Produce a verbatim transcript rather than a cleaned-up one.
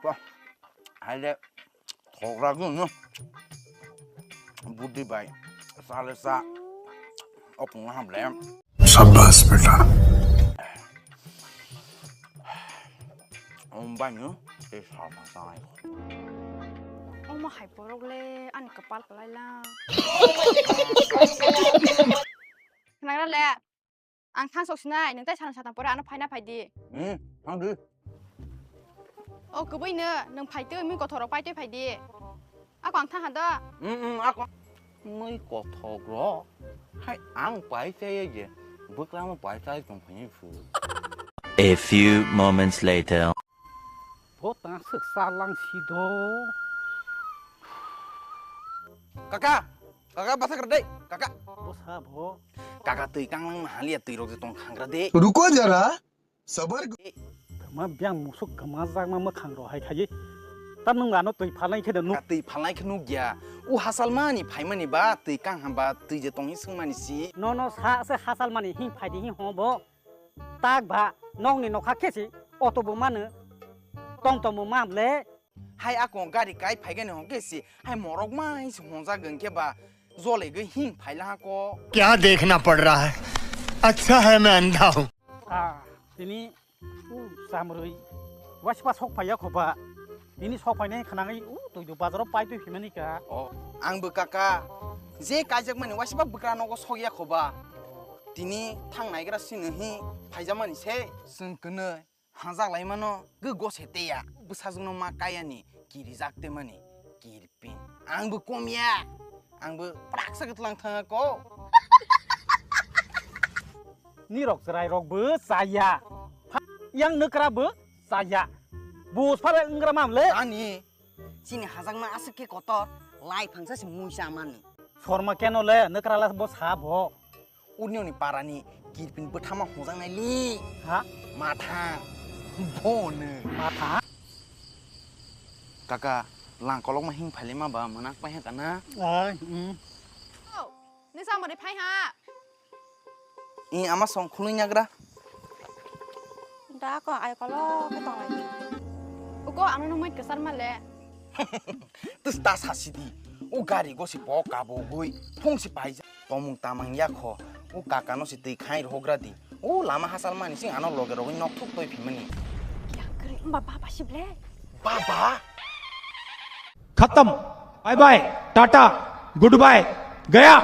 Ba, hai de, thok ra gwn no. Budi bai, sa le sa. O kung ham le. Shabash beta. Om bai no, te sa ma sa ai. Omo hai borok le ani kapal kalai la. Khnagra le. Ang thang sok sinai, nang tai sana satang pore ano phaina phai di. Hmm, thang di. O kwbui no, nang phai twi mui kothor rok pai twi phai di. Ako ang thang ha do. Hmm, hmm, ako. Mui kothok rok. Hai ang pai chai ye. Bwkra mo pai chai tong phai ni phu. A few moments later. Bo tang sik sa lang si do. Kaka, kaka basa kar dei, kaka. Bo sa bo. Kaka twi kang lang ma haliya twi rok je tong khangra de. Ruko jara, sabar. Tama biang musuk kama jak ma makhang ro hai khai. Ta nung ano twi phalai khe de nuk. Kaka twi phalai khe nuk ya. U hasal mani phai mani ba twi kang ham ba twi je tong hi swng mani si. No no sa se hasal mani hing phai di hing ho bo. Tak ba, nokni nokha khe si auto bo mano, tom tom bo mam le. Hai ako gari kai phai gani hon khe si, hai morok mai se honjak hwn khe ba, jole gwi hing phai la ko. क्या देखना पड़ रहा है? अच्छा है मैं अंधा हूँ। Ah, tini u chamrwi waispa sok phai ya kho ba. Tini sok phainai khnangwi u twi do bazaro pai twi phimani ka. O, ang bo kaka, je kaijak mani waispa bwkra nogo sok ya kho ba. Tini thang naigra sini hi phaijamani se. Chwng kwnwi hajak lai mano gw gose teya. Bwsajwkno ma kayani kirijak te mani kirpin. Ang bo kom ya. Ang bo praksa gw tlang thang ko. Nirok chwrai rok bo chaya. Yang nokra bo chaya. Bus phare wngra mam le. Ani. Chini hajakma aswk khe kotor, lai phangsa se muisa mani. Sorma keno le, nokra le bo sa bo. Uni uni parani kirpin bwthama hojak nai li. Ha? Matha. Bono. Matha? Kaka, lang kolokma hing phailima ba, manak pai ha kana? Ai, mm. Oh, nisa mari phai ha. I ama song khului nagra. Da ko ai kolo ke tong lai. Uko ano nung mai kesar male. Tus ta sasi di. U gari go si po kabo gui. Phung si pai. Tomung tamang ya kho. U kaka no si tei khai rogra di. U lama hasal mani sing ano loge rogui nok thuk toi phimani. Ya kri ba ba ba sible. Baba. खत्म। Bye bye. Tata. Goodbye. गया।